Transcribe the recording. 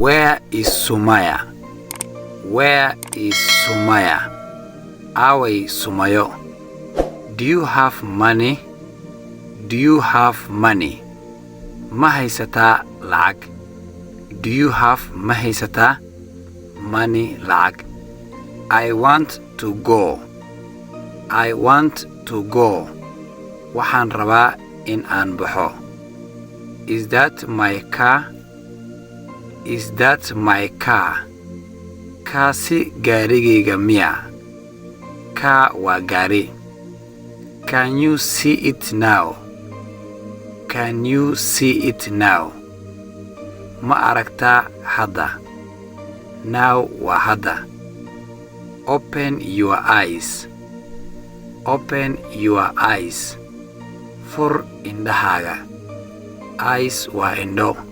Where is Sumaya? Where is Sumaya? Aaway Sumayo? Do you have money? Do you have money? Ma haysataa lacag? Do you have, ma haysataa, money, lacag? I want to go. I want to go. Waxaan rabaa in aan baxo. Is that my car? Is that my car? Kaasi gaarigayga miya? Car waa gaari. Can you see it now? Can you see it now? Ma aragtaa hadda? Now waa hadda. Open your eyes. Open your eyes. Fur indhahaaga. Eyes waa indho.